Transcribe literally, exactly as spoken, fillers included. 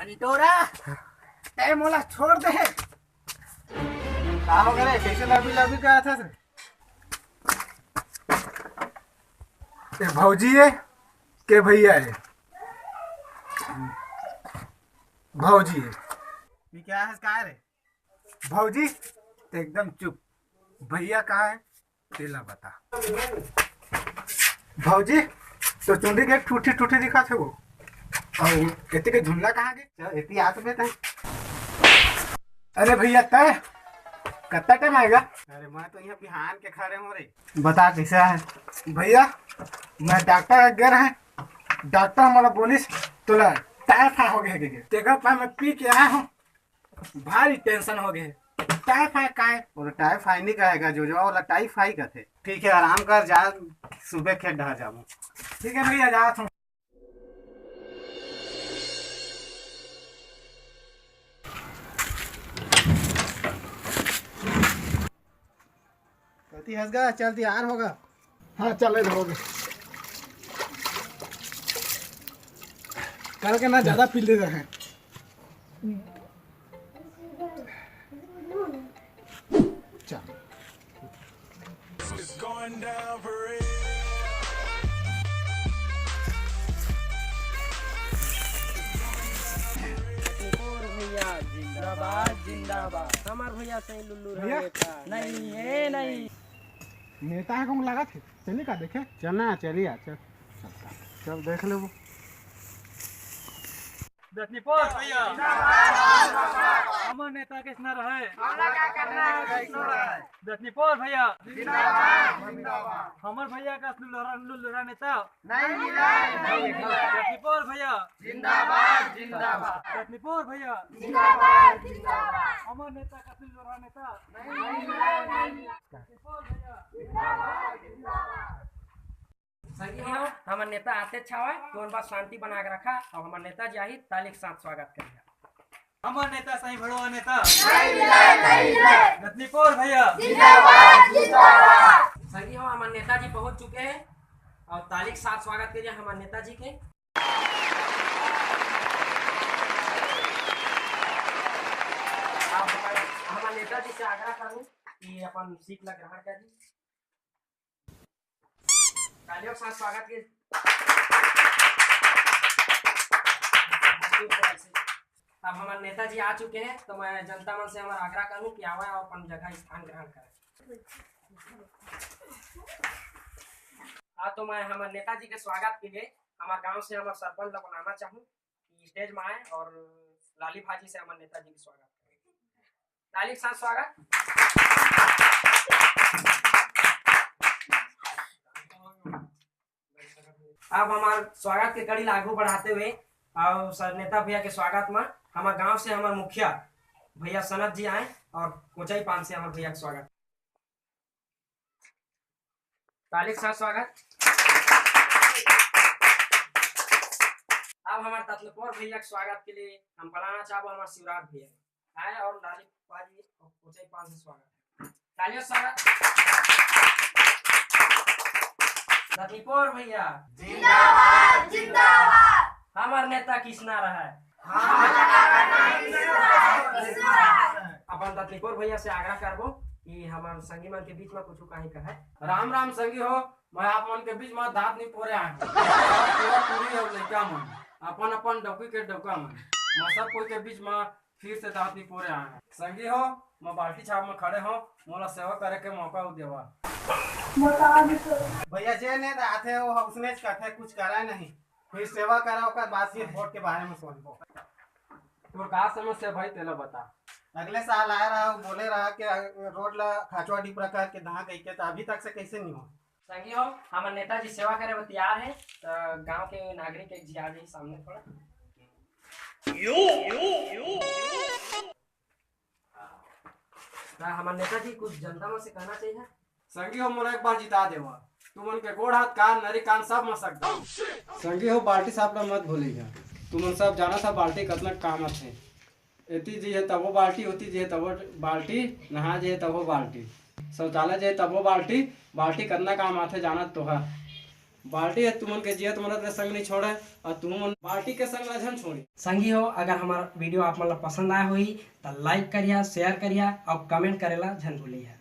पिटोरा, तै मोला छोड़ दे। का हो गे रे? कैसे लबी लबी का था से? ए भौजी है के भैया है? भौजी है। ये क्या है, का रे? भौजी, ते एकदम चुप। भैया कहाँ है? तेला बता। भौजी, तो चुंदी के ठूठी ठूठी दिखा थे वो। और एती के झुंडा कहाँ गे? चल, एती आ तो बेटा। अरे भैया, तय कत्ता टाइम आएगा? अरे, मैं तो यहाँ बिहान के खड़े हूँ रे। बता, कैसे है? भैया, मैं डॉक्टर के गे रहे, डॉक्टर हमारा बोलिस, तोला टाइफाइड हो गया है। तेकर पास मैं पी के आया हूँ, भारी टेंशन हो गए। टाइफाइड का है? बोले, टाइफाइड नहीं कहेगा जो, जो बोला, टाइफाइड का थे। ठीक है, आराम कर, जा, सुबह खेत डहा जाबो। ठीक है भैया, जा तू। कति हंस गा, चल तियार होगा। हाँ, चले रहोगे। कल के ना ज्यादा पी ले रहे हैं। चल। भैया जिंदाबाद, जिंदाबाद। हमार भैया सही लुल्लू भैया? रहने का नहीं है, नहीं। नेता है कौन लगा थे? चली का देखे? चलना, चली आ, चल। चल देख लेबो। दतनीपुर भैया। हमर नेता किसना रहे? हमला का करना है, किसना रहे? दतनीपुर भैया। जिंदाबाद, जिंदाबाद। हमर भैया का लुल्लुरा, लुल्लुरा नेता। नहीं मिला, नहीं मिला। दतनीपुर भैया। जिंदाबाद, जिंदाबाद। दतनीपुर भैया। जिंदाबाद, जिंदाबाद। हमर नेता का लुल्लुरा नेता। नहीं मिला, नहीं मिला। दतनीपुर भैया। जिंदाबाद, जिंदाबाद। संगी हो, हमर नेता आते छावा, तो उन बात शांति बना के रखा, और हमर नेता जी आही, ताली के साथ स्वागत करिए। हमर नेता सही भड़वा नेता। दतनीपुर भैया। जिंदाबाद, जिंदाबाद। संगी हो, हमर नेताजी पहुंच चुके हैं, और ताली के साथ स्वागत करिए हमर नेताजी के। आप हमर नेताजी से आग्रह करूं कि अपन सीट ला ग्रहण करें। तालियों के साथ स्वागत के। अब हमारे नेताजी आ चुके हैं, तो मैं जनता मन से हमारा आग्रह करूं कि आवे और अपन जगह स्थान ग्रहण करें। हाँ, तो मैं हमारे नेताजी के स्वागत के लिए हमारे गांव से हमारे सरपंच ला बुलाना चाहूँ कि स्टेज में आए और लाली भाजी से हमारे नेताजी के स्वागत करें। ताली के साथ स्वागत। अब हमार स्वागत के कड़ी ला आगू बढ़ाते हुए और सर नेता भैया के स्वागत में हमार गांव से हमार मुखिया भैया सनत जी आए और कोचई पान से हमार भैया के स्वागत। ताली के साथ स्वागत। अब हमार ततलपोर भैया के स्वागत के लिए हम बुलाना चाहबो हमार शिवराज भैया आए और लाली भाजी कोचई पान से स्वागत। तालियों से स्वागत। दतनीपुर भैया। जिंदाबाद, जिंदाबाद। हमार नेता किसना रहे? अपन दतनीपुर भैया से आग्रह करबो कि हमार संगी मन के बीच में कुछ कहीं कहे। राम राम संगी हो, मैं आप मन के बीच में दांत नहीं पोरे आए हूँ। पूरा पूरी और लइका मन, अपन अपन डौकी के डौका मन, मैं सब कोई के बीच में फिर से दांत नहीं पोरे आए हूँ। संगी हो, मैं बाल्टी छाप में खड़े हो, मोला सेवा करे के मौका देवा। भैया जे नेता आथे वो उसने कथे कुछ करा नहीं, फिर सेवा करा, ओकर बाद फिर वोट के बारे में सोचबो। तोर का समस्या भाई, तेला बता। अगले साल आए रहा, बोले रहा कि रोड ला खाचवा डिपरा करके दहा गई के, तो अभी तक से कैसे नहीं हो? संगी हो, हमर नेताजी सेवा करे बर तैयार है, तो गांव के नागरिक एक जी आ जाइए सामने थोड़ा। यो, यो, यो, यो। हाँ, हमर नेताजी कुछ जनता मन से कहना चाहिए। संगी हो, मोला एक बार जिता देवा, तुमन के गोड़ हाथ, कान, नरी कान सब मसक दे। संगी हो, बाल्टी साफ ला मत भूलिहा, तुमन सब जानत हा बाल्टी कतना काम आथे। एती जी है तबो बाल्टी, होती जी है तबो बाल्टी, नहा जी है तबो बाल्टी, शौचालय जी है तबो बाल्टी। बाल्टी कतना काम आथे जानत तो हा। बाल्टी ह तुमन के जियत मरत ले संग नहीं छोड़े, और तुमन बाल्टी के संग ला झन छोड़ी। संगी हो, अगर हमार video आप मन ला पसंद आया होही, त like करिया, share करिया, और comment करे ला झन भूलिया।